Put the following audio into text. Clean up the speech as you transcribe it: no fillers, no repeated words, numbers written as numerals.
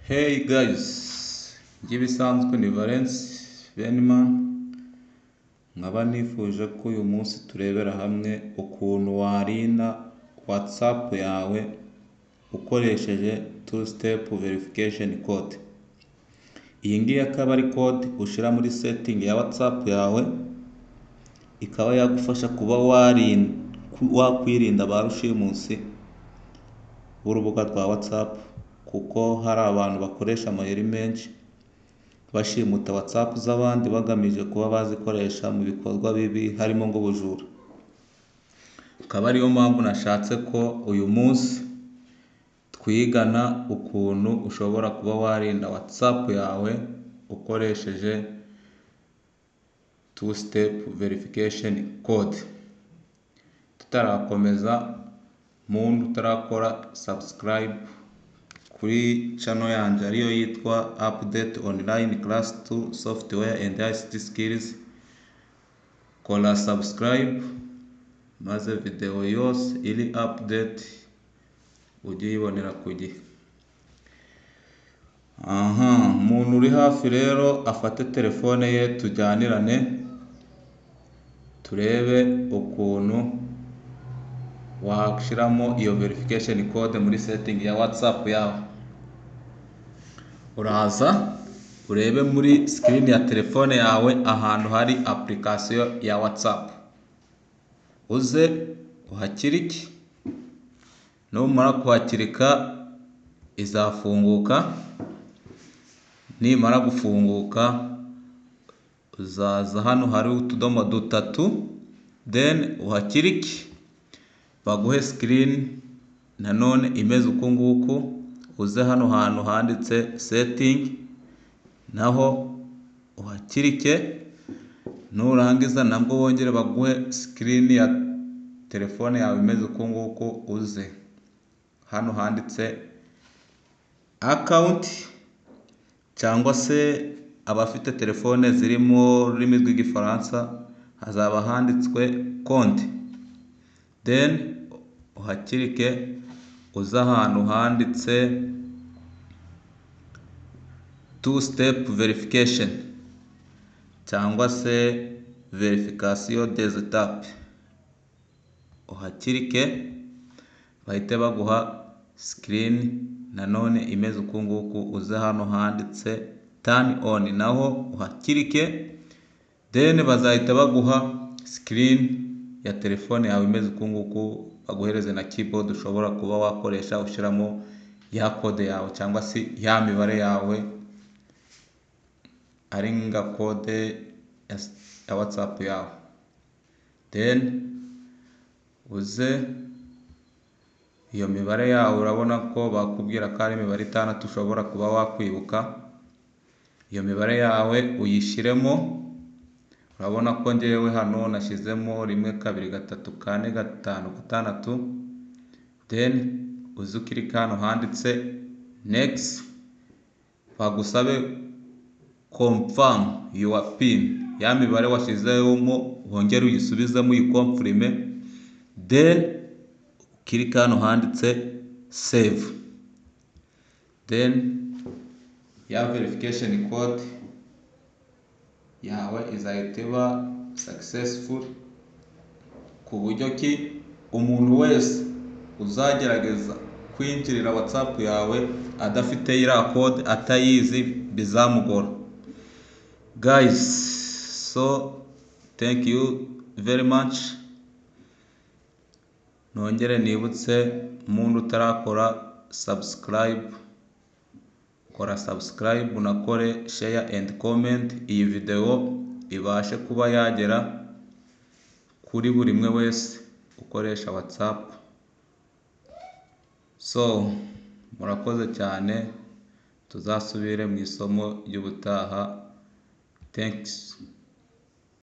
Hey guys, nk'ibisanzwe ni Valens Benimana, nkaba nifuje ko uyu munsi turebera hamwe ukuntu warinda WhatsApp yawe ukoresheje two step verification code. Iyi ngiyi akaba ari code ushyira muri setting ya WhatsApp yawe, ikaba yagufasha kuba wakwirinda ba rushimusi b'urubuga rwa WhatsApp, kuko hari abantu bakoresha amayeri menshi bashimuta WhatsApp z'abandi bagamije kuba bazikoresha mu bikorwa bibi, harimo nk'ubujura. Akaba ariyo mpamvu nashatse ko uyu munsi twigana ukuntu ushobora kuba warinda WhatsApp yawe ukoresheje two step verification code. Tutarakomeza, muntu utarakora subscribe kuri channel yanjye, ariyo yitwa Update Online Class 2 Software and ICT Skills, kora subscribe maze video yose iri update ujye uyibonera ku gihe. Aha umuntu uri hafi rero afate telefone ye, tujyanirane turebe ukuntu washyiramo iyo verification code muri setting ya WhatsApp yawe. Uraza urebe muri screen ya telefone yawe ahantu hari application ya WhatsApp, uze uhakirike. Numara kuhakirika izafunguka. Nimara gufunguka, uzaza hano hari utudomo dutatu, then uhakirike, baguhe screen nanone imeze uku nguku. Uze hano hantu handitse setting, naho uhakirike. Nurangiza nabwo wongere baguhe screen ya telefone yawe imeze uku nguku, uze hano handitse account, cyangwa se abafite telefone zirimo ururimi rw'Igifaransa hazaba handitswe compte, then uhakirike, uze ahantu handitse two step verification cyangwa se vérification deux étapes, uhakirike, bahite baguha screen nanone imeze uku nguku. Uze hano handitse turn on, naho uhakirike, then bazahita baguha screen ya telefone yawe imeze uku nguku, baguhereze na keyboard ushobora kuba wakoresha ushyiramo ya code yawe cyangwa se ya mibare yawe ari nka code ya WhatsApp yawe. Then uze iyo mibare yawe, urabona ko bakubwira ko ari imibare itandatu ushobora kuba wakwibuka. Iyo mibare yawe uyishyiremo. Urabona ko ngewe hano nashyizemo 1, 2, 3, 4, 5, 6. Then uze ukirike hano handitse next, bagusabe confirm your PIN, ya mibare washyizemo wongere uyisubizemo, uyikonfirime, then ukirike hano handitse save. Then ya verification code yawe izahita iba successful, ku buryo ki umuntu wese uzagerageza kwinjirira WhatsApp yawe adafite iriya code, atayizi, bizamugora. Guys, so thank you very much. Nongere nibutse umuntu utarakora subscribe, kora subscribe, unakore share and comment, iyi video ibashe kuba yagera kuri buri umwe wese ukoresha WhatsApp. So murakoze cyane, tuzasubire mu isomo ry'ubutaha. Thanks.